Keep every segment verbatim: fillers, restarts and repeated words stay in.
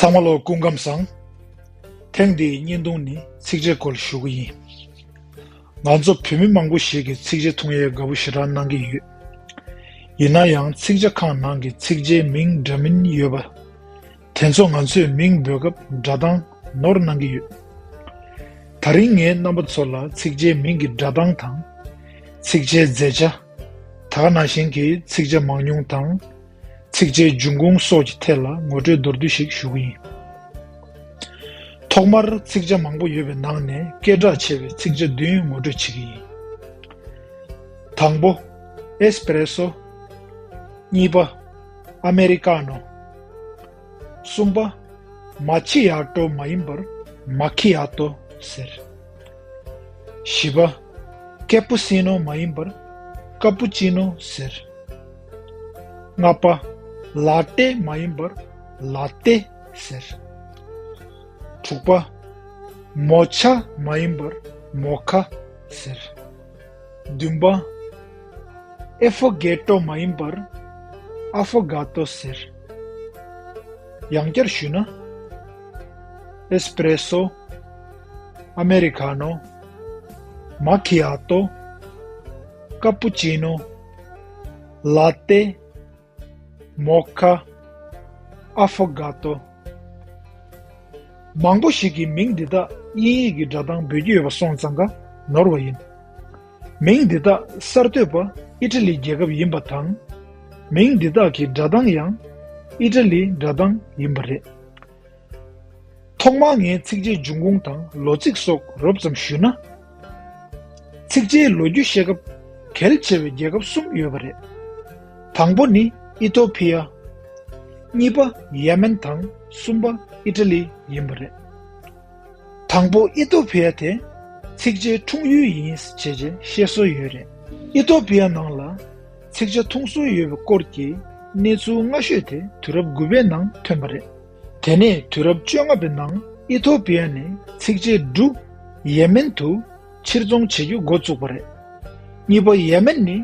ཐ་མ་ལོ་སྐུ་ཁམས་བཟང་། ཐེངས་འདིའི་བརྙན་ཐུང་ནི་ཚིགས་བཅད་སྐོར་ཞུ་གི་ཡིན། ང་ཚོ་བོད་མི་མང་པོ་ཞིག་གིས་ཚིགས་བཅད་འཐུང་ཡས་དགའ་པོ་ཞེ་དྲག་གནང་གི་ཡོད། ཡིན་ན་ཡང་ཚིགས་བཅད་ཁང་ནང་གི་ཚིགས་བཅད་མིང་འདྲ་མིན་ཡོད་པ། དེ་ཚོ་ང་ཚོས་མིང་འབོད་སྐབས་སྒྲ་གདངས་ནོར་གནང་གི་ཡོད། དེ་རིང་ངས་རྣམ་པ་ཚོ་ལ་ཚིགས་བཅད་མིང་གི་སྒྲ་གདངས་དང་། ཚིགས་བཅད་མཛེས་ཆ། ད་ག་ནང་བཞིན་གྱི་ཚིགས་བཅད་མང་ཉུང་དང་། ཚིགས་བཅད་འབྱུང་ཁུངས་སོགས་ཀྱི་ཐད་ལ་ངོ་སྤྲོད་མདོར་བསྡུས་ཤིག་ཞུ་གི་ཡིན། ཐོག་མར་ཚིགས་བཅད་མང་པོ་ཡོད་པའི་ནང་ནས་སྐད་གྲགས་ཆེ་བའི་ཚིགས་བཅད་བདུན་ངོ་སྤྲོད་བྱེད་ཀྱི་ཡིན། དང་པོ། ཨེས་པེ་རེ་སོ། གཉིས་པ། ཨ་མེ་རི་ཀ་ནོ། གསུམ་པ། མ་ཆི་ཡ་ཏོ་མ་ཡིན་པར་མ་ཁི་ཡ་ཏོ་ཟེར། བཞི་པ། ཀེ་པུ་སི་ནོ་མ་ཡིན་པར་ཀ་པུ་ཅི་ནོ་ཟེར། ལྔ་པ། ལ་ཏེ་མ་ཡིན་པར་ལ་ཏེ་ཟེར། དྲུག་པ། མོ་ཆ་མ་ཡིན་པར་མོ་ཁ་ཟེར། བདུན་པ། ཨེ་ཕོ་གེ་ཏོ་མ་ཡིན་པར་ཨ་ཕོ་ག་ཏོ་ཟེར། ཡང་བསྐྱར་ཞུས་ན། ཨེས་པེ་རེ་སོ། ཨ་མེ་རི་ཁ་ནོ། མ་ཁི་ཡ་ཏོ། ཀ་པུ་ཅི་ནོ། ལ་ཏེ། མོ་ཁ། ཨ་ཕོ་ག་ཏོ། མང་པོ་ཞིག་གིས་མིང་འདི་དག་དབྱིན་ཡིག་གི་སྒྲ་གདངས་འབོད་ཀྱི་ཡོད་པ་སོང་ཙང་ཀ་ནོར་བ་ཡིན། མིང་འདི་དག་གསར་གཏོད་པ་ཨི་ཊ་ལི་རྒྱལ་ཁབ་ཡིན་པ་དང་། མིང་འདི་དག་གི་སྒྲ་གདངས་ཡང་ཨི་ཊ་ལིའི་སྒྲ་གདངས་ཡིན་པ་རེད། ཐོག་མར་ངས་ཚིགས་བཅད་འབྱུང་ཁུངས་དང་ལོ་ཚིགས་སོགས་རོབ་ཙམ་ཞུས་ན། ཚིགས་བཅད་ལོ་རྒྱུས་བཤད་སྐབས་གལ་ཆེ་བའི་རྒྱལ་ཁབ་གསུམ་ཡོད་པ་རེད། དང་པོ་ནི་ཨི་ཐོ་ཕི་ཡ། གཉིས་པ་ཡེ་མེན་དང་གསུམ་པ་ཨི་ཊ་ལི་ཡིན་པ་རེད། དང་པོ་ཨི་ཐོ་ཕི་ཡ་དེ་ཚིགས་བཅད་འཁྲུངས་ཡུལ་ཡིན་ཞེས་བཤད་སྲོལ་ཡོད་རེད། ཨི་ཐོ་ཕི་ཡ་ནང་ལ་ཚིགས་བཅད་འཐུང་སྲོལ་ཡོད་པའི་སྐོར་གྱི་གནས་ཚུལ་སྔ་ཤོས་དེ་དུས་རབས་དགུ་པའི་ནང་ཐོན་པ་རེད། དེ་ནས་དུས་རབས་བཅོ་ལྔ་པའི་ནང་ཨི་ཐོ་ཕི་ཡ་ནས་ཚིགས་བཅད་འབྲུ་ཡེ་མེན་དུ་ཕྱིར་ཚོང་བྱེད་རྒྱུ་འགོ་བཙུགས་པ་རེད། གཉིས་པ་ཡེ་མེན་ནི་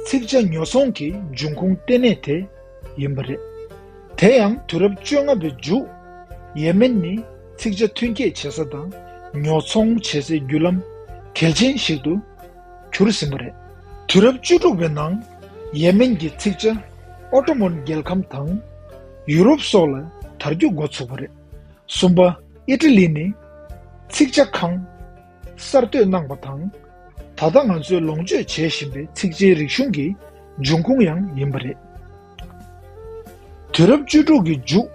ཚིགས་བཅད་ཉོ་ཚོང་གི་འབྱུང་ཁུངས་ལྟེ་གནས་དེ་ཡིན་པ་རེད། དེ་ཡང་དུས་རབས་བཅོ་ལྔ་པའི་མཇུག་ཡེ་མེན་ནི་ཚིགས་བཅད་ཐོན་སྐྱེད་བྱེད་ས་དང་ཉོ་ཚོང་བྱེད་སའི་བརྒྱུད་ལམ་གལ་ཆེན་ཞིག་ཏུ་གྱུར་ཟིན་པ་རེད། དུས་རབས་བཅུ་དྲུག་པའི་ནང་ཡེ་མེན་གྱི་ཚིགས་བཅད་ཨོ་ཏོ་མོན་རྒྱལ་ཁམས་དང་ཡུ་རོབ་སོགས་ལ་དར་རྒྱུ་འགོ་ཚུགས་པ་རེད། གསུམ་པ། ཨི་ཊ་ལི་ནི་ཚིགས་བཅད་ཁང་གསར་གཏོད་གནང་བ་དང་། ད་ལྟ་ང་ཚོས་ལོངས་སྤྱོད་བྱེད་བཞིན་པའི་ཚིགས་བཅད་རིག་གཞུང་གི་འབྱུང་ཁུངས་ཡང་ཡིན་པ་རེད། དུས་རབས་བཅུ་དྲུག་གི་མཇུག་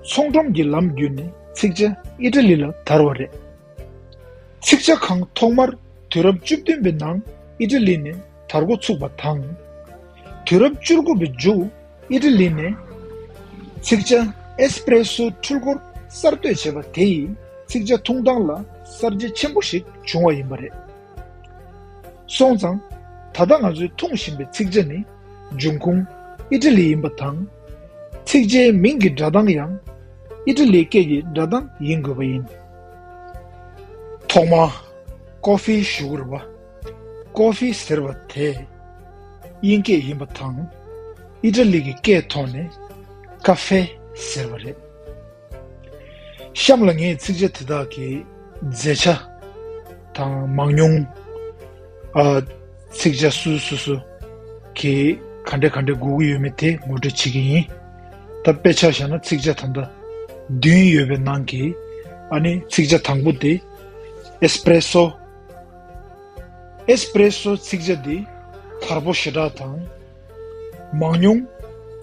ཚོང་ཁྲོམ་གྱི་ལམ་བརྒྱུད་ནས་ཚིགས་བཅད་ཨི་ཊ་ལི་ལ་དར་བ་རེད། ཚིགས་བཅད་ཁང་ཐོག་མར་དུས་རབས་བཅུ་བདུན་པའི་ནང་ཨི་ཊ་ལི་ནས་དར་འགོ་ཚུགས་པ་དང་། དུས་རབས་བཅུ་དགུ་པའི་མཇུག་ཨི་ཊ་ལི་ནས་ཚིགས་བཅད་ཨེས་པེ་རེ་སོ་འཕྲུལ་འཁོར་གསར་གཏོད་བྱས་པ་དེ་ཡིས་ཚིགས་བཅད་འཐུང་སྟངས་ལ་གསར་བརྗེ་ཆེན་པོ་ཞིག་བྱུང་བ་ཡིན་པ་རེད། སོང་ཙང་། ད་ལྟ་ང་ཚོས་འཐུང་བཞིན་པའི་ཚིགས་བཅད་ནི་འབྱུང་ཁུངས་ཨི་ཊ་ལི་ཡིན་པ་དང་། ཚིགས་བཅད་མིང་གི་སྒྲ་གདངས་ཡང་ཨི་ཊ་ལིའི་སྐད་ཀྱི་སྒྲ་གདངས་ཡིན་དགོས་པ་ཡིན། ཐོག་མར་ཀོ་ཧྥི་ཞུ་དགོས་རེད་པ། ཀོ་ཧྥི་ཟེར་བ་དེ་དབྱིན་སྐད་ཡིན་པ་དང་། ཨི་ཊ་ལི་གི་སྐད་ཐོག་ནས་ཀ་ཧྥེ་ཟེར་བ་རེད། གཤམ་ལ་ངས་ཚིགས་བཅད་དེ་དག་གི་མཛེས་ཆ་དང་མང་ཉུང་། ཨ། ཚིགས་བཅད་སོ་སོ་སོ་གི་ག་འདྲ་ག་འདྲ་དགོས་ཀྱི་ཡོད་མེད་དེ་ངོ་སྤྲོད་བྱེད་ཀྱི་ཡིན། ད་དཔེ་ཆ་བཞག་ན་ཚིགས་བཅད་ད་ལྟ་བདུན་ཡོད་པའི་ནང་གི། ཨ་ནི་ཚིགས་བཅད་དང་པོ་དེ་ཨེས་པེ་རེ་སོ། ཨེས་པེ་རེ་སོ་ཚིགས་བཅད་འདི་དར་པོ་ཞེ་དྲག་དང་། མང་ཉུང་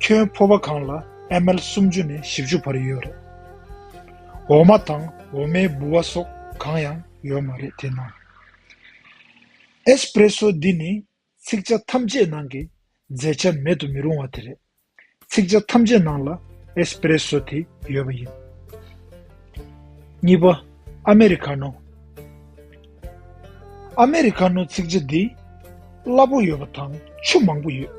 ཁྱོན་ཕོར་པ་གང་ལ་ཨེམ་ཨེལ་སུམ་ཅུ་ནས་བཞི་བཅུ་བར་ཡོད་རེད། འོ་མ་དང་འོ་མའི་ལྦུ་བ་སོགས་གང་ཡང་ཡོད་མ་རེད་དེ་ནང་། ཨེས་པེ་རེ་སོ་འདི་ནི་ཚིགས་བཅད་ཐམས་ཅད་ནང་གི་མཛེས་ཆ་མེད་དུ་མི་རུང་བ་དེ་རེད། ཚིགས་བཅད་ཐམས་ཅད་ནང་ལ་ཨེས་པེ་རེ་སོ་དེ་ཡོད་པ་ཡིན། གཉིས་པ། ཨ་མེ་རི་ཁ་ནོ། ཨ་མེ་རི་ཁ་ནོ་ཚིགས་བཅད་འདི་སླ་པོ་ཡོད་པ་དང་ཆུ་མང་པོ་ཡོད།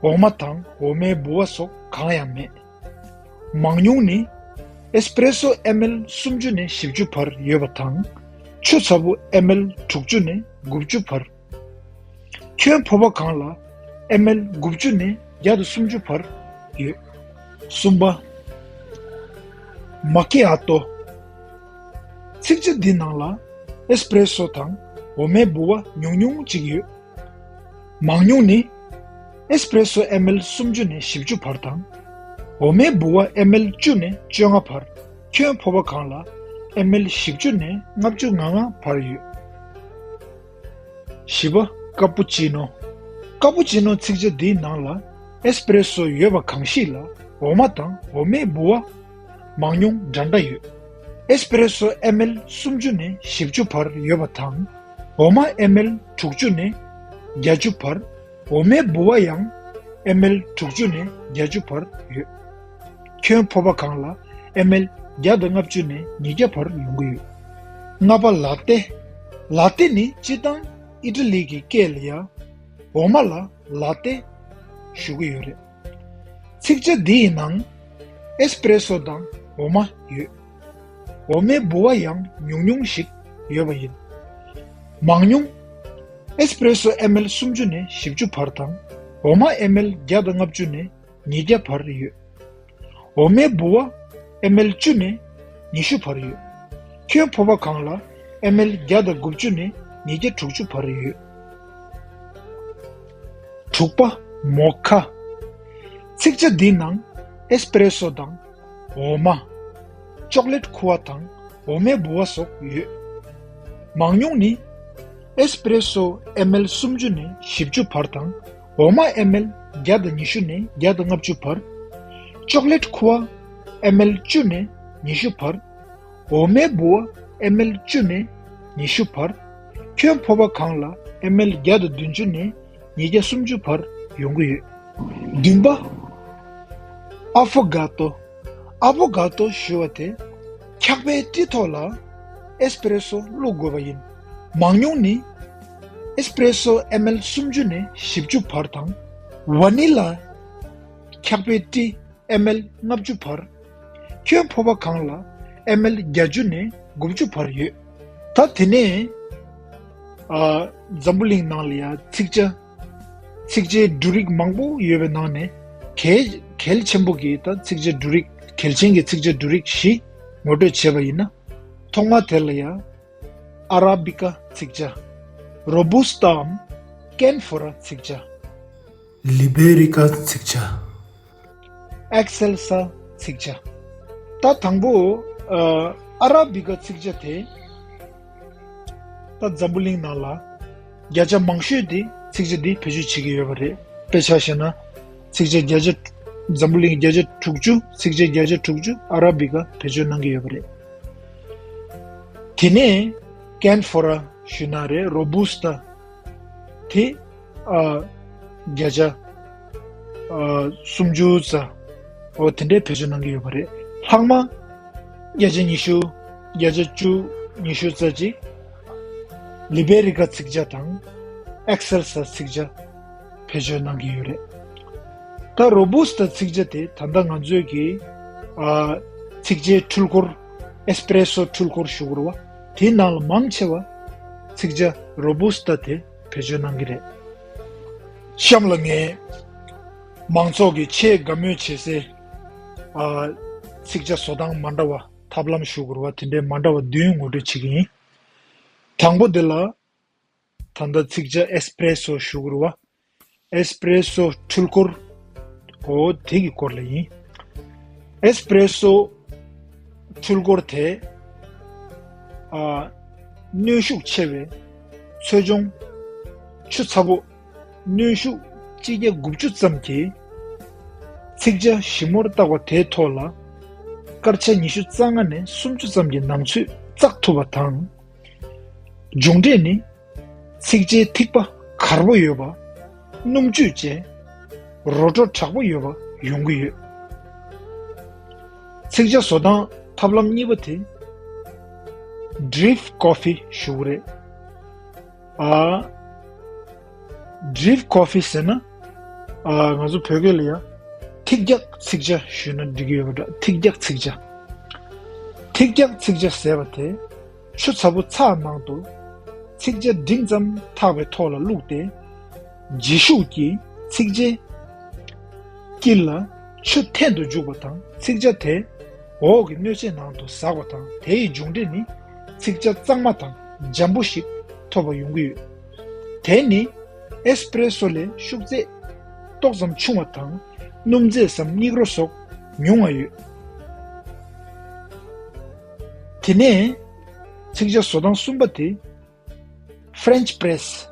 འོ་མ་དང་འོ་མའི་ལྦུ་བ་སོགས་གང་ཡང་མེད། མང་ཉུང་ནི་ཨེས་པེ་རེ་སོ་ཨེམ་ཨེལ་སུམ་ཅུ་ནས་བཞི་བཅུ་བར་ཡོད་པ་དང་། ཆུ་ཚ་པོ་ཨེམ་ཨེལ་དྲུག་ཅུ་ནས་དགུ་བཅུ་བར། ཁྱོན་ཕོར་པ་གང་ལ་ཨེམ་ཨེལ་དགུ་བཅུ་ནས་བརྒྱ་དང་སུམ་ཅུ་བར་ཡོད། གསུམ་པ། མ་ཀི་ཨ་ཏོ། ཚིག་བཅད་འདི་ནང་ལ་ཨེས་པི་རེ་སོ་དང་འོ་མའི་ལྦུ་བ་ཉུང་ཉུང་ཅིག་ཡོད། མང་ཉུང་ནི་ཨེས་པི་རེ་སོ་ཨེམ་ཨེལ་སུམ་ཅུ་ནས་བཞི་བཅུ་བར་དང་། འོ་མའི་ལྦུ་བ་ཨེམ་ཨེལ་བཅུ་ནས་བཅོ་ལྔ་བར། ཁྱོན་ཕོར་པ་གང་ལ་ཨེམ་ཨེལ་བཞི་བཅུ་ནས་ལྔ་བཅུ་ང་ལྔ་བར་ཡོད། བཞི་པ། ཀ་པུ་ཅི་ནོ། ཀ་པུ་ཅི་ནོ་ཚིག་བཅད་འདིའི་ནང་ལ་ཨེས་པི་རེ་སོ་ཡོད་པ་གང་ཞིག་ལ་འོ་མ་དང་འོ་མའི་ལྦུ་བ་མང་ཉུང་འདྲ་འདྲ་ཡོད། ཨེས་པི་རེ་སོ་ཨེམ་ཨེལ་སུམ་ཅུ་ནས་བཞི་བཅུ་བར་ཡོད་པ་དང་། འོ་མ་ཨེམ་ཨེལ་དྲུག་ཅུ་ནས་བརྒྱད་ཅུ་བར། འོ་མའི་ལྦུ་བ་ཡང་ཨེམ་ཨེལ་དྲུག་ཅུ་ནས་བརྒྱད་ཅུ་བར་ཡོད། ཁྱོན་ཕོར་པ་གང་ལ་ཨེམ་ཨེལ་བརྒྱ་དང་ལྔ་བཅུ་ནས་ཉིས་བརྒྱ་བར་ཡོང་གི་ཡོད། ལྔ་པ། ལ་ཏེ། ལ་ཏེ་ནི་སྤྱིར་བཏང་ཨི་ཊ་ལི་གི་སྐད་ལ་ཡ་འོ་མ་ལ་ལ་ཏེ་ཞུ་གི་ཡོད་རེད། ཚིག་བཅད་འདི་ཡི་ནང་ཨེས་པི་རེ་སོ་དང་འོ་མ་ཡོད། འོ་མའི་ལྦུ་བ་ཡང་ཉུང་ཉུང་ཞིག་ཡོད་པ་ཡིན། མང་ཉུང་ཨེས་པི་རེ་སོ་ཨེམ་ཨེལ་སུམ་ཅུ་ནས་བཞི་བཅུ་བར་དང་། འོ་མ་ཨེམ་ཨེལ་བརྒྱ་དང་ལྔ་བཅུ་ནས་ཉིས་བརྒྱ་བར་ཡོད། འོ་མའི་ལྦུ་བ་ཨེམ་ཨེལ་བཅུ་ནས་ཉི་ཤུ་བར་ཡོད། ཁྱོན་ཕོར་པ་གང་ལ་ཨེམ་ཨེལ་བརྒྱ་དང་དགུ་བཅུ་ནས་ཉིས་བརྒྱ་དྲུག་ཅུ་བར་ཡོད། དྲུག་པ། མོ་ཁ། ཚིག་བཅད་འདིའི་ནང་ཨེས་པི་རེ་སོ་དང་འོ་མ། ཅོག་ལེ་ཊི་ཁུ་བ་དང་འོ་མའི་ལྦུ་བ་སོགས་ཡོད། མང་ཉུང་ནི་ཨེས་པི་རེ་སོ་ཨེམ་ཨེལ་སུམ་ཅུ་ནས་བཞི་བཅུ་བར་དང་། འོ་མ་ཨེམ་ཨེལ་བརྒྱ་དང་ཉི་ཤུ་ནས་བརྒྱ་དང་ལྔ་བཅུ་བར། ཅོག་ལེ་ཊི་ཁུ་བ་ཨེམ་ཨེལ་བཅུ་ནས་ཉི་ཤུ་བར། འོ་མའི་ལྦུ་བ་ཨེམ་ཨེལ་བཅུ་ནས་ཉི་ཤུ་བར། ཁྱོན་ཕོར་པ་གང་ལ་ཨེམ་ཨེལ་བརྒྱ་དང་བདུན་ཅུ་ནས་ཉིས་བརྒྱ་སུམ་ཅུ་བར་ཡོང་གི་ཡོད། བདུན་པ། ཨ་ཕོ་ག་ཏོ། ཨ་ཕོ་ག་ཏོ་ཞུ་བ་དེ་འཁྱག་པའི་སྤྲི་ཐོག་ལ་ཨེས་པི་རེ་སོ་བླུག་དགོས་པ་ཡིན། མང་ཉུང་ནི་ཨེས་པི་རེ་སོ་ཨེམ་ཨེལ་སུམ་ཅུ་ནས་བཞི་བཅུ་བར་དང་། ཝ་ནི་ལ་འཁྱག་པའི་སྤྲི་ཨེམ་ཨེལ་ལྔ་བཅུ་བར། ཁྱོན་ཕོར་པ་གང་ལ་ཨེམ་ཨེལ་བརྒྱད་ཅུ་ནས་དགུ་བཅུ་བར་ཡོད། ད་དེ་ནས་ཨ། འཛམ་བུ་གླིང་ནང་ལ་ཡང་ཚིག་བཅད། ཚིག་བཅད་འབྲུ་རིགས་མང་པོ་ཡོད་པའི་ནང་ནས་གལ་གལ་ཆེན་པོ་གི་ད་ཚིག་བཅད་འབྲུ་རིགས། གལ་ཆེན་གྱི་ཚིག་བཅད་འབྲུ་རིགས་བཞི་ངོ་སྤྲོད་བྱས་པ་ཡིན་ན། ཐོག་མ་དེ་ལ་ཡང་ཨ་ར་བི་ཀ་ཚིག་བཅད། རོ་བུ་སི་ཏའམ་ཀན་ཕོ་ར་ཚིག་བཅད། ལི་བེ་རི་ཀ་ཚིག་བཅད། ཨེག་སེལ་ས་ཚིག་བཅད། ད་དང་པོ་ཨ་ར་བི་ཀ་ཚིག་བཅད་དེ་ད་འཛམ་བུ་གླིང་ནང་ལ་བརྒྱ་ཆ་མང་ཤོས་དེ་ཚིག་བཅད་འདི་བེད་སྤྱོད་བྱེད་ཀྱི་ཡོད་པ་རེད། དཔེ་ཆ་བཞག་ན་ཚིག་བཅད་བརྒྱ་ཆ། འཛམ་བུ་གླིང་བརྒྱ་ཆ་དྲུག་ཅུ། ཚིག་བཅད་བརྒྱ་ཆ་དྲུག་ཅུ་ཨ་ར་བི་ཀ་བེད་སྤྱོད་གནང་གི་ཡོད་པ་རེད། དེ་ནས་ཀན་ཕོ་ར་ཞུས་ན་རེད། རོ་བུ་སི་ཏ་དེ་ཨ་བརྒྱ་ཆ་ཨ་སུམ་ཅུ་ཙམ། འོ་དེ་འདྲའི་བེད་སྤྱོད་གནང་གི་ཡོད་པ་རེད། ལྷག་མ་བརྒྱ་ཆ་ཉི་ཤུ། བརྒྱ་ཆ་བཅུ། ཉི་ཤུ་ཙམ་ཅིག་ལི་བེ་རི་ཀ་ཚིག་བཅད་དང་ཨེག་སེལ་ས་ཚིག་བཅད་བེད་སྤྱོད་གནང་གི་ཡོད་རེད། ད་རོ་བུ་སི་ཏ་ཚིག་བཅད་དེ་ད་ལྟ་ང་ཚོས་ཀྱི་ཨ་ཚིག་བཅད་འཕྲུལ་འཁོར། ཨེ་སི་པི་རེ་སོ་འཕྲུལ་འཁོར་ཞུ་དགོས་རེད་བ། དེའི་ནང་ལ་མང་ཆེ་བ་ཚིག་བཅད་རོ་བུ་སི་ཏ་དེ་བེད་སྤྱོད་གནང་གི་རེད། གཤམ་ལ་ངས་མང་ཚོགས་ཀྱིས་ཆེས་དགའ་མོས་བྱེད་སའི་ཨ་ཚིག་བཅད་བཟོ་སྟངས་མ་འདྲ་བ། ཐབས་ལམ་ཞུ་དགོས་རེད་བ། དེ་འདྲའི་མ་འདྲ་བ་བདུན་ངོ་སྤྲོད་བྱེད་ཀྱི་ཡིན། དང་པོ་དེ་ལ་ད་ལྟ་ཚིག་བཅད་ཨེ་སི་པི་རེ་སོ་ཞུ་དགོས་རེད་བ། ཨེ་སི་པི་རེ་སོ་འཕྲུལ་འཁོར། འོ་དེ་གི་སྐོར་ལ་ཡིན། ཨེ་སི་པི་རེ་སོ་འཕྲུལ་འཁོར་དེ་ཨ་གནོན་ཤུགས་ཆེ་བའི་ཚོས་གཅོང་ཆུ་ཚ་པོ་གནོན་ཤུགས་སྤྱི་རྒྱ་དགུ་བཅུ་ཙམ་གྱི་ཚིག་བཅད་ཞིབ་མོར་བརྟག་པ་དེའི་ཐོག་ལ་སྐར་ཆ་ཉི་ཤུ་རྩ་ལྔ་ནས་སུམ་ཅུ་ཙམ་གྱི་ནང་ཚུད་བཙག་ཐུབ་པ་དང་། མཇུག་འབྲས་ནི་ཚིག་བཅད་ཐིགས་པ་དཀར་པོ་ཡོད་པ། སྣུམ་བཅུད་ཅན། རོ་བྲོ་དྲག་པོ་ཡོད་པ་ཡོང་གི་ཡོད། ཚིག་བཅད་བཟོ་སྟངས་ཐབས་ལམ་གཉིས་པ་དེ་ཌི་རིབ་ཀོ་པི་ཞུ་གི་རེད། ཨ་ཌི་རིབ་ཀོ་པི་ཟེར་ན་ཨ་ང་ཚོ་བོད་སྐད་ལ་ཡང་ཐིག་རྒྱག་ཚིག་བཅད་ཞུས་ན་འགྲིག་གི་ཡོད་པ་འདྲ། ཐིག་རྒྱག་ཚིག་བཅད། ཐིག་རྒྱག་ཚིག་བཅད་ཟེར་བ་དེ་ཆུ་ཚ་པོ་ཚགས་ནང་དུ་ཚིག་བཅད་འབྲིང་ཙམ་འཐག་པའི་ཐོག་ལ་བླུགས་ཏེ། ལྗིད་ཤུགས་ཀྱིས་ཚིག་བཅད་དཀྱིལ་ལ་ཆུ་འཐེན་དུ་འཇུག་པ་དང་། ཚིག་བཅད་དེ་ འོག་གི་སྣོད་ཆས་ནང་དུ་ཟགས་པ་དང་། དེ་ཡི་མཇུག་འབྲས་ནི་ཚིག་ཇ་གཙང་མ་དང་འཇམ་པོ་ཞིག་ཐོབ་པ་ཡོང་གི་ཡོད། དེ་ནི་ཨེ་སི་པི་རེ་སོ་ལས་ཤུགས་ཚད་ཏོག་ཙམ་ཆུང་བ་དང་། སྣུམ་རྫས་སམ་སྙིགས་རོ་སོགས་ཉུང་བ་ཡོད། དེ་ནས་ཚིག་ཇ་བཟོ་སྟངས་གསུམ་པ་དེ། French press.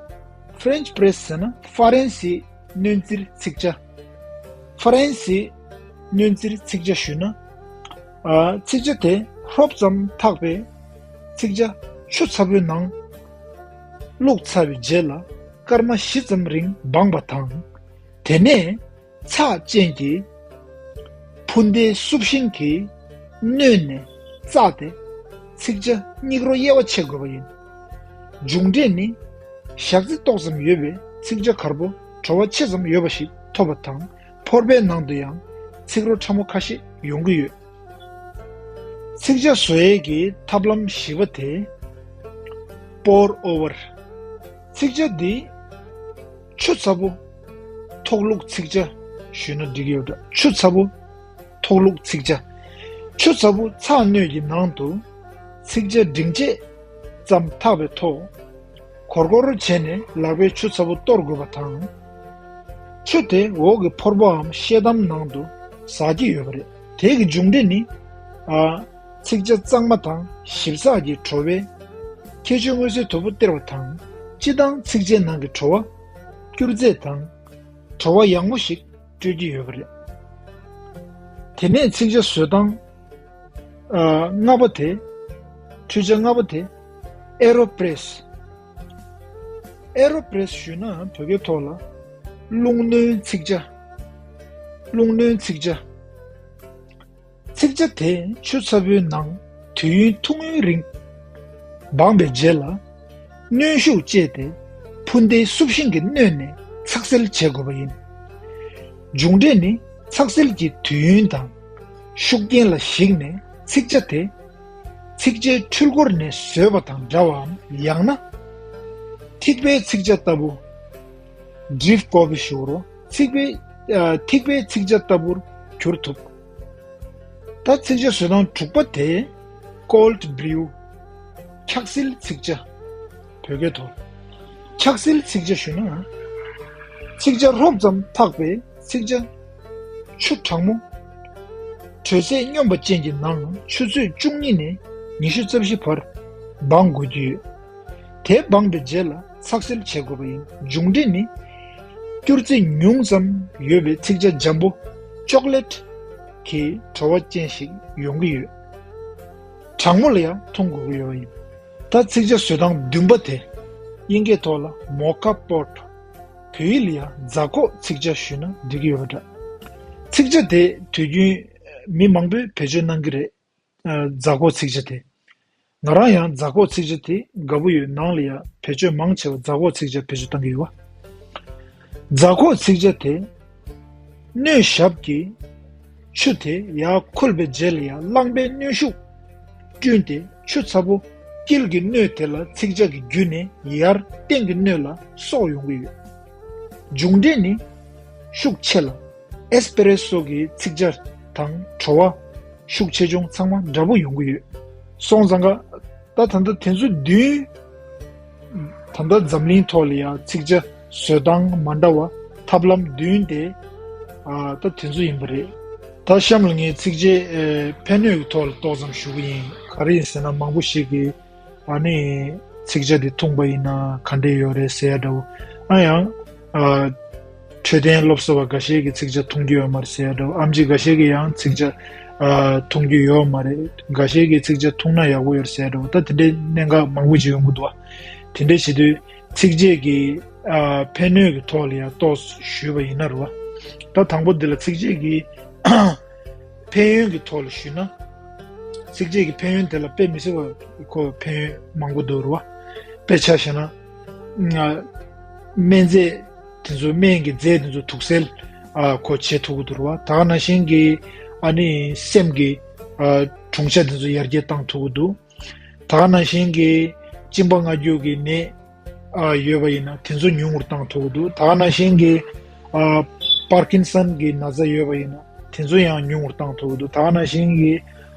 French press ཟེར་ན་ཧྥ་རན་སིའི་སྣོད་འཛིར་ཚིག་ཇ། ཧྥ་རན་སིའི་སྣོད་འཛིར་ཚིག་ཇ་ཞུས་ན། ཨ། ཚིག་ཇ་དེ་ཧྲོབ་ཙམ་འཐག་པའི་ཚིག་ཇ་ཆུ་ཚ་པོའི་ནང་བླུགས་ཚར་བའི་རྗེས་ལ་སྐར་མ་བཞི་ཙམ་རིང་སྦངས་པ་དང་། དེ་ནས་ཚགས་ཅན་གྱི་འཕུར་མདེལ་སྲུབས་ཤིང་གི་སྣོད་ནས་བཙགས་ཏེ་ཚིག་ཇ་སྙིགས་རོ་དབྱེ་བ་ཕྱེ་དགོས་པ་ཡིན། མཇུག་འབྲས་ནི་ཞག་ཚི་ཏོག་ཙམ་ཡོད་པའི་ཚིག་ཇ་དཀར་པོ་བྲོ་བ་ཆེ་ཙམ་ཡོད་པ་ཞིག་ཐོབ་པ་དང་། ཕོར་པའི་ནང་དུ་ཡང་ཚིག་རོ་ཕྲ་མོ་ཁ་ཤས་ཡོང་གི་ཡོད། ཚིག་ཇ་བཟོ་ཡས་ཀྱི་ཐབས་ལམ་བཞི་པ་དེ་པོར་ཨོ་ཝར། ཚིག་ཇ་འདི་ཆུ་ཚ་པོ་ཐོག་བླུགས་ཚིག་ཇ་ཞུས་ན་འགྲིག་གི་ཡོད་འདྲ། ཆུ་ཚ་པོ་ཐོག་བླུགས་ཚིག་ཇ། ཆུ་ཚ་པོ་ཚགས་སྣོད་ཀྱི་ནང་དུ་ཚིག་ཇ་འབྲིང་ཆས་ཙམ་འཐག་པའི་ཐོག་གོར་གོར་བྱས་ནས་ལག་པས་ཆུ་ཚ་པོ་གཏོར་དགོས་པ་དང་། ཆུ་དེ་འོག་གི་ཕོར་པའམ་ཤེལ་དམ་ནང་དུ་ཟགས་ཀྱི་ཡོད་པ་རེད། དེ་གི་མཇུག་འབྲས་ནི། ཨ། ཚིག་ཇ་གཙང་མ་དང་ཞིབ་ཚགས་ཀྱི་བྲོ་བས་ཁྱད་ཆོས་མངོན་གསལ་དོད་པོ་སྟེར་བ་དང་། སྤྱིར་བཏང་ཚིག་ཇའི་ནང་གི་བྲོ་བ་སྐྱུར་རྫས་དང་བྲོ་བ་ཡག་མོ་ཞིག་སྤྲོད་ཀྱི་ཡོད་པ་རེད། དེ་ནས་ཚིག་ཇ་བཟོ་སྟངས། ཨ། ལྔ་པ་དེ། འཕྲུལ་ཆས་ལྔ་པ་དེ། ཨེ་རོ་པེ་རེ་སི། ཨེ་རོ་པེ་རེ་སི་ཞུས་ན་བོད་སྐད་ཐོག་ལ་རླུང་སྣོན་ཚིག་ཇ། རླུང་སྣོན་ཚིག་ཇ། ཚིག་ཇ་དེ་ཆུ་ཚ་པོའི་ནང་དུས་ཡུན་ཐུང་ངུའི་རིང་སྦངས་པའི་རྗེས་ལ། གནོན་ཤུགས་སྤྱད་དེ་འཕུར་མདེལ་སྲུབས་ཤིང་གི་སྣོད་ནས་ཚགས་སེལ་བྱེད་དགོས་པ་ཡིན། མཇུག་འབྲས་ནི་ཚགས་སེལ་གྱི་དུས་ཡུན་དང་ཤུགས་རྐྱེན་ལ་གཞིགས་ནས་ཚིག་ཇ་དེ་ཚིག་ཇའི་འཕྲུལ་འཁོར་ནས་བཟོས་པ་དང་འདྲ་བའམ། ཡང་ན་ཐིགས་པའི་ཚིག་ཇ་ལྟ་བུ། ཌི་རིབ་ཀོ་པི་ཞུ་རོ། ཚིག་པའི། ཨ། ཐིགས་པའི་ཚིག་ཇ་ལྟ་བུར་འགྱུར་ཐུབ། ད་ཚིག་ཇ་བཟོ་སྟངས་དྲུག་པ་དེ་ཀོལ་ཌི་བྷི་རིའུ། འཁྱག་སིལ་ཚིག་ཇ། བོད་སྐད་ཐོག་འཁྱག་སིལ་ཚིག་ཇ་ཞུ་ན། ཚིག་ཇ་ཧྲོབ་ཙམ་འཐག་པའི་ཚིག་ཇ་ཆུ་གྲང་མོ། དྲོད་ཚད་སྙོམས་པ་ཅན་གྱི་ནང་ཆུ་ཚོད་བཅུ་གཉིས་ནས་ཉི་ཤུ་རྩ་བཞི་བར་སྦང་དགོས་ཀྱི་ཡོད། དེ་སྦངས་པའི་རྗེས་ལ་ཚགས་སེལ་བྱེད་དགོས་པ་ཡིན། མཇུག་འབྲས་ནི་སྐྱུར་རྩི་ཉུང་ཙམ་ཡོད་པའི་ཚིག་ཇ་འཇམ་པོ་ཅོག་ལེ་ཊི་གི་བྲོ་བ་ཅན་ཞིག་ཡོང་གི་ཡོད། གྲང་མོ་ལ་ཡང་འཐུང་དགོས་ཀྱི་ཡོད་པ་ཡིན། ད་ཚིག་ཇ་བཟོ་སྟངས་བདུན་པ་དེ་དབྱིན་སྐད་ཐོག་ལ་མོ་ཀ་པོཊ། བོད་ཡིག་ལ་ཡང་རྫ་ཁོག་ཚིག་ཇ་ཞུས་ན་འགྲིག་གི་ཡོད་པ་འདྲ། ཚིག་ཇ་དེ་དུས་རྒྱུན་མི་མང་པོས་བེད་སྤྱོད་གནང་གི་རེད། ཨ། རྫ་ཁོག་ཚིག་ཇ་དེ། ང་རང་ཡང་རྫ་ཁོག་ཚིག་ཇ་དེ་དགའ་པོ་ཡོད། ནང་ལ་ཡང་བེད་སྤྱོད་མང་ཆེ་བ་རྫ་ཁོག་ཚིག་ཇ་བེད་སྤྱོད་གཏང་གི་ཡོད་པ། རྫ་ཁོག་ཚིག་ཇ་དེ་སྣོད་ཞབས་ཀྱི་ཆུ་དེ་ཡར་ཁོལ་བའི་རྗེས་ལ་ཡང་རླངས་པའི་གནོན་ཤུགས་བསྐྲུན་ཏེ་ཆུ་ཚ་པོ་དཀྱིལ་གྱི་སྣོད་དེ་ལ་ཚིག་ཇ་གྱི་བརྒྱུད་ནས་ཡར་སྟེང་གི་སྣོད་ལ་གསོག་ཡོང་གི་ཡོད། མཇུག་འབྲས་ནི་ཤུགས་ཆེ་ལ་ཨེ་སི་པེ་རེ་སོ་གི་ཚིག་ཇ་དང་བྲོ་བ་ཤུགས་ཆེ་ཆུང་ཚང་མ་འདྲ་པོ་ཡོང་གི་ཡོད། སོང་ཙང་ཀ་ད་ད་ལྟ་དེ་ཚོ་བདུན། ད་ལྟ་འཛམ་གླིང་ཐོག་ལ་ཡང་ཚིག་ཇ་བཟོ་སྟངས་མ་འདྲ་བ་ཐབས་ལམ་བདུན་དེ། ཨ། ད་དེ་ཚོ་ཡིན་པ་རེད། ད་གཤམ་ལ་ངས་ཚིག་ཇའི་ཨེ་ཕན་གནོད་ཀྱི་ཐོག་ལ་ཏོག་ཙམ་ཞུ་གི་ཡིན། ག་རེ་ཡིན་ཟེར་ན་མང་པོ་ཞིག་གིས། ཨ་ནི་ཚིག་ཇ་འདི་འཐུང་པ་ཡིན་ན་ག་འདྲས་ཡོད་རེད་ཟེར་ཡ་འདྲ་བོ། ཨ་ཡང་། ཨ། འཕྲོད་བསྟེན་སློབ་གསོ་བ་འགའ་ཤས་ཀྱིས་ཚིག་ཇ་འཐུང་རྒྱུ་ཡོད་མ་རེད་ཟེར་ཡ་འདྲ་བོ། ཨེམ་ཆི་འགའ་ཤས་ཀྱིས་ཡང་ཚིག་ཇ། ཨ། འཐུང་རྒྱུ་ཡོད་མ་རེད། འགའ་ཤས་ཀྱིས་ཚིག་ཇ་འཐུང་ན་ཡག་པོ་ཡོད་རེད་ཟེར་ཡ་འདྲ་བོ། ད་དེ་འདྲའི་གནད་འགག་མང་པོ་ཅིག་ཡོང་གི་འདུག་བ། དེ་འདྲ་བྱེད་དུས་ཚིག་ཇ་གི། ཨ། ཕན་གནོད་ཀྱི་ཐོག་ལ་ཡང་ཏོག་ཞུས་པ་ཡིན་ན་རེད་བ། ད་དང་པོ་འདི་ལ་ཚིག་ཇ་གི་ཕན་ཡོན་གྱི་ཐོག་ལ་ཞུས་ན། ཚིག་ཇ་གི་ཕན་ཡོན་དེ་ལ་དཔེ་མི་སྲིད་པ་ཁོ་ཕན་ཡོན་མང་པོ་འདུག་རེད་བ། དཔེ་ཆ་བཞག་ན། སྨན་རྫས་དེ་ཚོ། སྨན་གྱི་རྫས་དེ་ཚོ་དུག་སེལ། ཨ། ཁོ་བྱེད་ཐུབ་ཀྱི་འདུག་རེད་བ། ད་ག་ནང་བཞིན་གྱི། ཨ་ནི་སེམས་ཀྱི། ཨ། གྲུང་ཤ་དེ་ཚོ་ཡར་རྒྱས་བཏང་ཐུབ་ཀྱི་འདུག་ད་ག་ནང་བཞིན་གྱི་གཅིན་པ་སྔ་འགྱུར་གྱི་ནད། ཨ། ཡོད་པ་ཡིན་ན་དེ་ཚོ་ཉུང་རུ་བཏང་ཐུབ་ཀྱི་འདུག་ད་ག་ནང་བཞིན་གྱི། ཨ། པར་ཀིན་སན་གྱི་ན་ཚ་ཡོད་པ་ཡིན་ན་དེ་ཚོ་ཡང་ཉུང་རུ་བཏང་ཐུབ་ཀྱི་འདུག་ད་ག་ནང་བཞིན་གྱི།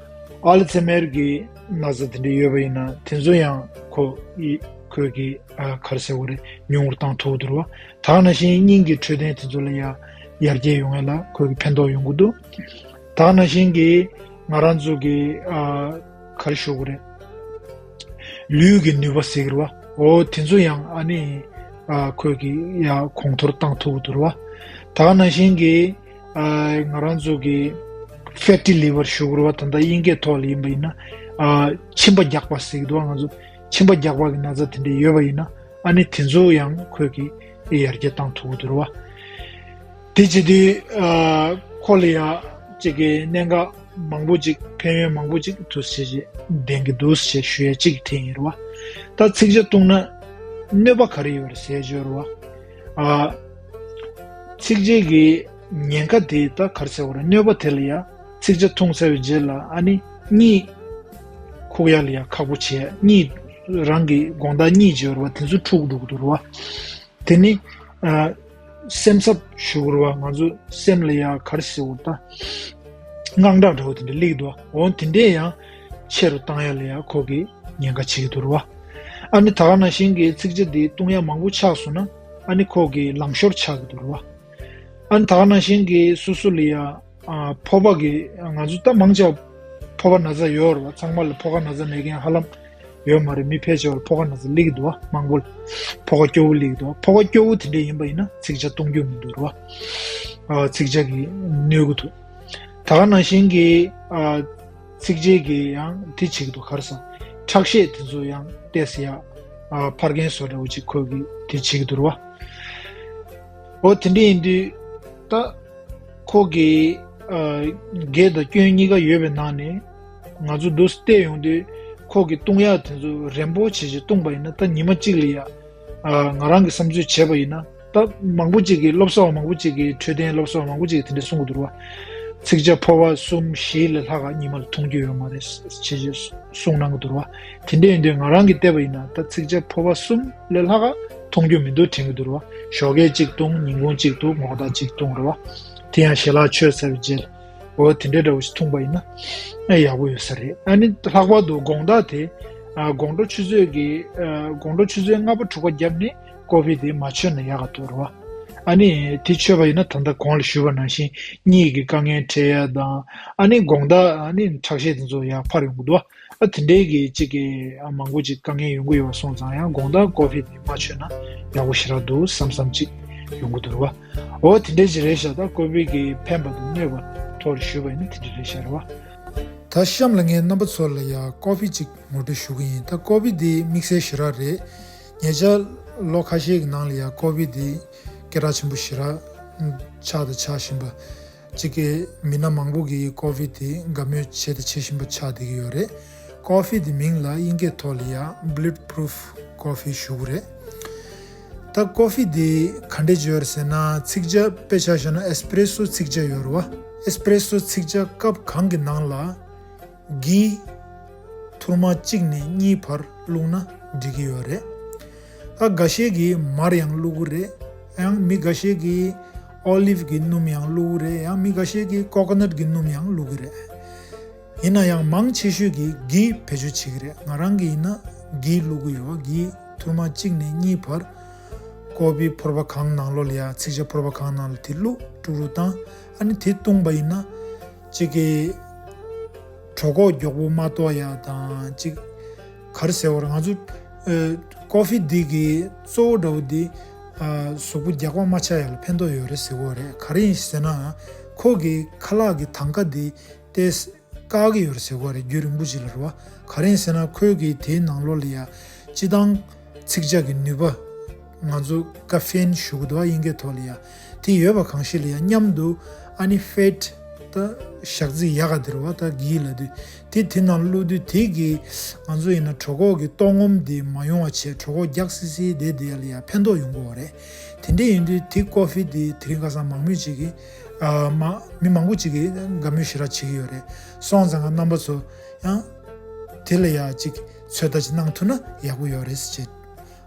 ཨལ་ཚེ་མེར་གྱི་ན་ཚ་དེ་འདྲ་ཡོད་པ་ཡིན་ན་དེ་ཚོ་ཡང་ཁོ་ཡི་ཁོས་ཀྱི་ཨ་ག་རེ་ཟེར་དགོས་རེད། ཉུང་རུ་བཏང་ཐུབ་ཀྱི་འདུག་རེད་བ། ད་ག་ནང་བཞིན་སྙིང་གི་འཕྲོད་བསྟེན་དེ་ཚོ་ལ་ཡང་ཡར་རྒྱས་ཡོང་ཡ་ལ་ཁོས་ཀྱི་ཕན་ཐོགས་ཡོང་གི་འདུག་ད་ག་ནང་བཞིན་གྱི་ང་རང་ཚོ་གི་ཨ་ག་རེ་ཞུ་དགོས་རེད། ལུས་ཀྱི་ནུས་པ་ཟེར་གྱི་རེད་བ། འོ་དེ་ཚོ་ཡང་ཨ་ནི་ཨ་ཁོས་ཀྱི་ཡང་གོང་མཐོར་བཏང་ཐུབ་ཀྱི་འདུག་རེད་བ། ད་ག་ནང་བཞིན་གྱི་ཨ་ང་རང་ཚོ་གི་ཕེ་ཊི་ལི་ཝར་ཞུ་གི་རེད་བ། ད་ལྟ་དབྱིན་སྐད་ཐོག་ལ་ཡིན་པ་ཡིན་ན་ཨ་མཆིན་པ་རྒྱགས་པ་ཟེར་གྱི་འདུག་བ། ང་ཚོ་མཆིན་པ་རྒྱགས་པ་གི་ན་ཚ་དེ་འདྲ་ཡོད་པ་ཡིན་ན་ཨ་ནི་དེ་ཚོ་ཡང་ཁོས་ཀྱི་ཡར་རྒྱས་བཏང་ཐུབ་ཀྱི་འདུག་རེད་བ། དེ་བྱེད་དུས་ཨ་ཁོ་ལ་ཡང་ཅིག་གི་གནད་འགག་མང་པོ་ཅིག་ཕན་ཡོན་མང་པོ་ཅིག་འདུག་ཟེར་བྱས་ལྡན་གྱི་འདུག་ཟེར་ཞུ་ཡ་གཅིག་དེ་ཡིན་རེད་བ། ད་ཚིགས་བཅད་བཏུང་ན་གནོད་པ་ག་རེ་ཡོད་རེད་ཟེར་བརྗོད་རེད་བ། ཨ་ཚིགས་བཅད་ཀྱི་ཉེན་ཁ་དེ་ད་ག་རེ་ཟེར་བ་རེད། གནོད་པ་དེ་ལ་ཡང་ཚིགས་བཅད་བཏུང་ཚར་བའི་རྗེས་ལ་ཨ་ནི་གཉིད་ཁུག་ཡ་ལ་ཡང་ཁག་པོ་བྱས། གཉིད་རང་གི་དགོང་དག་གཉིད་བྱེད་རེད་བ། དེ་ཚོ་འཁྲུག་འགྲོ་གི་འདུག་རེད་བ། དེ་ནི་ཨ་སེམས་འཚབ་ཞུ་དགོས་རེད་བ། ང་ཚོ་སེམས་ལ་ཡ་ག་རེ་ཟེར་དགོས་རེད། ད་དངངས་སྐྲག་འདྲ་བོ་དེ་འདྲ་སླེབས་ཀྱི་འདུག་བ། འོ་དེ་འདྲས་ཡང་ཆེ་རུ་བཏང་ཡ་ལ་ཡ་ཁོ་གི་ཉེན་ཁ་བྱེད་ཀྱི་འདུག་རེད་བ། ཨ་ནི་ད་ག་ནང་བཞིན་གྱི་ཚིགས་བཅད་འདི་བཏུང་ཡ་མང་པོ་ཆགས་སོང་ན་ཨ་ནི་ཁོ་གི་ལང་ཤོར་ཆགས་ཀྱི་འདུག་རེད་བ། ཨ་ནི་ད་ག་ནང་བཞིན་གྱི་སོ་སོ་ལ་ཡ་ཨ་ཕོ་བ་གི་ང་ཚོ་ད་མང་ཆེ་བ་ཕོ་བ་ན་ཚ་ཡོད་རེད་བ། ཚང་མ་ལ་ཕོ་བ་ན་ཚ་མེད་མཁན་ཧ་ལམ་ཡོད་མ་རེད། མི་ཕལ་ཆེ་བར་ཕོ་བ་ན་ཚ་སླེབས་ཀྱི་འདུག་བ། མང་པོ་ལ་ཕོ་བ་སྐྱོ་བོ་སླེབས་ཀྱི་འདུག་བ། ཕོ་བ་སྐྱོ་བོ་དེ་འདྲས་ཡིན་པ་ཡིན་ན་ཚིགས་བཅད་གཏོང་རྒྱུ་མི་འདུག་རེད་བ། ཨ་ཚིགས་བཅད་ཀྱིས་གནོད་ཀྱི་འདུག་ད་ག་ནང་བཞིན་གྱི་ཨ་ཚིགས་བཅད་ཀྱིས་ཡང་དེ་བྱེད་ཀྱི་འདུག་ག་རེ་ཟེར། ཁྲག་ཤེད་དེ་ཚོ་ཡང་ཏོག་ཙམ་ཡང་ཨ་འཕར་མཁན་བཟོ་འདྲ་བོ་ཅིག་ཁོ་གིས་དེ་བྱེད་ཀྱི་འདུག་རེད་བ། འོ་དེ་འདྲ་ཡིན་དུས་ད་ཁོ་གི་ཨ་དགེ་དང་སྐྱོན་གཉིས་ཀ་ཡོད་པའི་ནང་ནས་ང་ཚོ་འདུག་བལྟས་ཡོང་དུས་ཁོ་གི་བཏུང་ཡག་དེ་ཚོ་རན་པོ་བྱེད་བྱེད་བཏུང་པ་ཡིན་ན་ད་ཉི་མ་གཅིག་ལ་ཡ་ཨ་ང་རང་གི་བསམ་ཚུལ་བྱས་པ་ཡིན་ན་ད་མང་པོ་ཅིག་གིས་སློབ་གསོ་བ་མང་པོ་ཅིག་གིས་འཕྲོད་བསྟེན་སློབ་གསོ་བ་མང་པོ་ཅིག་གིས་དེ་འདྲ་གསུང་གི་འདུག་རེད་བ། ཚིགས་བཅད་ཕོ་བ་གསུམ་བཞི་ལས་ལྷག་ག་ཉི་མ་ལ་འཐུང་རྒྱུ་ཡོད་མ་རེད་བྱས་བྱས་གསུང་གནང་གི་འདུག་རེད་བ། དེ་འདྲ་ཡིན་དུས་ང་རང་གིས་བལྟས་པ་ཡིན་ན་ད་ཚིགས་བཅད་ཕོ་བ་གསུམ་ལས་ལྷག་ག་འཐུང་རྒྱུ་མི་འདུག་དྲན་གྱི་འདུག་རེད་བ། ཞོགས་ཀས་གཅིག་འཐུང་། ཉིན་གུང་གཅིག་འཐུང་། དགོང་དག་གཅིག་འཐུང་རེད་བ། དེ་ཡང་ཞལ་ལག་མཆོད་ཚར་བའི་རྗེས་ལ། འོ་དེ་འདྲའི་འདྲ་བོ་ཞིག་འཐུང་པ་ཡིན་ན་ཨེ་ཡག་པོ་ཡོད་ས་རེད། ཨ་ནི་ལྷག་པར་དུ་དགོང་དག་དེ་ཨ་དགོང་དྲོ་ཆུ་ཚོད་ཀྱི་ཨ་དགོང་དྲོ་ཆུ་ཚོད་ལྔ་པ་དྲུག་པ་བརྒྱབ་ནས་ཀོ་ཕི་དེ་མ་མཆོད་ན་ཡག་ག་འདུག་རེད་བ། ཨ་ནི་དེ་མཆོད་པ་ཡིན་ན་ད་ལྟ་གོང་ལ་ཞུས་པ་ནང་བཞིན་གཉིད་ཀྱི་དཀའ་ངལ་འཕྲད་ཡ་དང་ཨ་ནི་དགོང་དག་ཨ་ནི་ཁྲག་ཤེད་དེ་ཚོ་ཡར་འཕར་ཡོང་གི་འདུག་ཨ་དེ་འདྲའི་གི་གཅིག་གི་ཨ་མང་པོ་ཅིག་དཀའ་ངལ་ཡོང་གི་ཡོད་པ་སོང་ཙང་ཡང་དགོང་དག་ཀོ་ཕི་དེ་མ་མཆོད་ན་ཡག་པོ་ཞེ་དྲག་འདུག་བསམ་བསམ་ཅིག་ཡོང་གི་འདུག་རེད་བ། འོ་དེ་འདྲའི་ཅིག་རེད་ཤག་ད་ཀོ་ཕི་གི་ཕན་པ་དང་གནོད་པ་ཐོག་ལ་ཞུས་པ་ཡིན་ན་དེ་འདྲ་རེད་ཤག་རེད་བ། ད་གཤམ་ལ་ངས་རྣམ་པ་ཚོ་ལ་ཡ་ཀོ་ཕི་ཅིག་ངོ་སྤྲོད་ཞུ་གི་ཡིན། ད་ཀོ་ཕི་དེ་དམིགས་བསལ་ཞེ་དྲག་རེད། ཉེ་ཆར་ལོ་ཁ་ཤས་ཀྱི་ནང་ལ་ཡ་ཀོ་ཕི་དེ་སྐད་གྲགས་ཆེན་པོ་ཞེ་དྲག་ཆགས་དང་ཆགས་བཞིན་པ། གཅིག་གི་མི་སྣ་མང་པོ་གིས་ཀོ་ཕི་དེ་དགའ་མོས་བྱས་དང་བྱེད་བཞིན་པ་ཆགས་བསྡད་ཀྱི་ཡོད་རེད། ཀོ་ཕི་དེ་མིང་ལ་དབྱིན་སྐད་ཐོག་ལ་ཡ་Bulletproof Coffee ཞུ་གི་རེད། ད་ཀོ་ཕི་དེ་ག་འདྲས་ཅིག་ཡོད་རེད་ཟེར་ན་ཚིག་ཇ་དཔེ་ཆ་བཞག་ན་ཨེ་སི་པི་རེ་སོ་ཚིག་ཇ་ཡོད་རེད་བ། ཨེ་སི་པི་རེ་སོ་ཚིག་ཇ་ཀབ་གང་གི་ནང་ལ་གི་ཐུར་མ་གཅིག་ནས་གཉིས་བར་བླུགས་ན་འགྲིག་གི་ཡོད་རེད། ད་འགའ་ཤས་ཀྱིས་མར་ཡང་བླུག་གི་རེད། ཡང་མི་འགའ་ཤས་ཀྱིས་ཨོ་ལིབ་ཀྱི་སྣུམ་ཡང་བླུག་གི་རེད། ཡང་མི་འགའ་ཤས་ཀྱིས་ཀོ་ཀོ་ནཊ་ཀྱི་སྣུམ་ཡང་བླུག་གི་རེད། ཡིན་ན་ཡང་མང་ཆེ་ཤོས་ཀྱིས་གི་བེད་སྤྱོད་བྱེད་ཀྱི་རེད། ང་རང་གིས་ཡིན་ན་གི་བླུག་གི་ཡོད། གི་ཐུར་མ་གཅིག་ནས་གཉིས་བར་ཀོ་ཕི་ཕོར་པ་གང་ནང་ལོགས་ལ་ཡ་ཚིག་ཇ་ཕོར་པ་གང་ནང་ལ་དེ་བླུག་དཀྲུག་དཀྲུག་བཏང་། ཨ་ནི་དེ་བཏུང་པ་ཡིན་ན་གཅིག་གི་གྲོད་ཁོག་མགྱོགས་པོ་མ་ལྟོགས་ཡ་དང་གཅིག་ག་རེ་ཟེར་བ་རེད། ང་ཚོ་ཨ་ཀོ་ཕི་འདི་གི་གཙོ་བོ་འདྲ་བོ་འདི་ཨ་གཟུགས་པོ་རྒྱགས་པ་མ་ཆགས་ཡ་ལ་ཕན་ཐོགས་ཡོད་རེད་ཟེར་གྱི་ཡོད་རེད། ག་རེ་ཡིན་ཟེར་ན་ཁོ་གི་ཁ་ལག་གི་ཐང་ཀ་འདི་ཏོག་ཙམ་བཀག་གི་ཡོད་རེད་ཟེར་གྱི་ཡོད་རེད། རྒྱུན་རིང་པོ་ཅིག་ལ་རེད་བ། ག་རེ་ཡིན་ཟེར་ན་ཁོས་གི་དེའི་ནང་ལོགས་ལ་ཡ་སྤྱིར་བཏང་ཚིག་ཇ་གི་ནུས་པ་ང་ཚོ་ཀ་ཕེན་ཞུ་གི་འདུག་བ། དབྱིན་སྐད་ཐོག་ལ་ཡ་དེ་ཡོད་པ་གང་ཞིག་ལ་ཡ་མཉམ་དུ་ཨ་ནི་ཕེཊ་ད་ཞག་རྩི་ཡག་ག་དེ་རེད་བ། ད་གི་ལབ་དུས་དེ་དེ་ནང་བླུགས་དུས་དེ་གི་ང་ཚོ་ཡིན་ན་གྲོད་ཁོག་གི་ལྟོགས་སྐོམ་དེ་མ་ཡོང་བ་བྱས་གྲོད་ཁོག་རྒྱགས་སི་སི་དེ་དེ་ལ་ཡ་ཕན་ཐོགས་ཡོང་གི་ཡོད་རེད། དེ་འདྲ་ཡིན་དུས་དེ་ཀོ་ཕི་དེ་དེ་རིང་ཁ་སང་མང་མོས་ཅིག་གིས་ཨ་མ་མི་མང་པོ་ཅིག་གིས་དགའ་མོས་ཞེ་དྲག་བྱེད་ཀྱི་ཡོད་རེད། སོང་ཙང་ང་རྣམ་པ་ཚོ་ཡང་དེ་ལ་ཡ་ཅིག་ཚོད་ལྟ་ཅིག་གནང་ཐུབ་ན་ཡག་པོ་ཡོད་རེད་ཟེར་བྱས།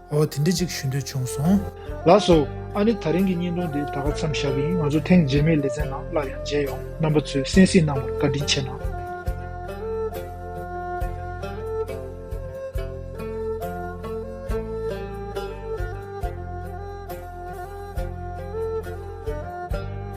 འོ་དེ་འདྲ་ཅིག་ཞུ་འདོད་བྱུང་སོང་། ལགས་སོ། ཨ་ནི་ད་རིང་གི་བརྙན་ཐུང་འདི་ད་ག་མཚམས་བཞག་གི་ཡིན། ང་ཚོ་ཐེངས་རྗེས་མའི་ལེ་ཚན་ནང་སླར་ཡང་མཇལ་ཡོང་། རྣམ་པ་ཚོས་གསན་གཟིགས་གནང་བར་བཀའ་དྲིན་ཆེ་གནང་།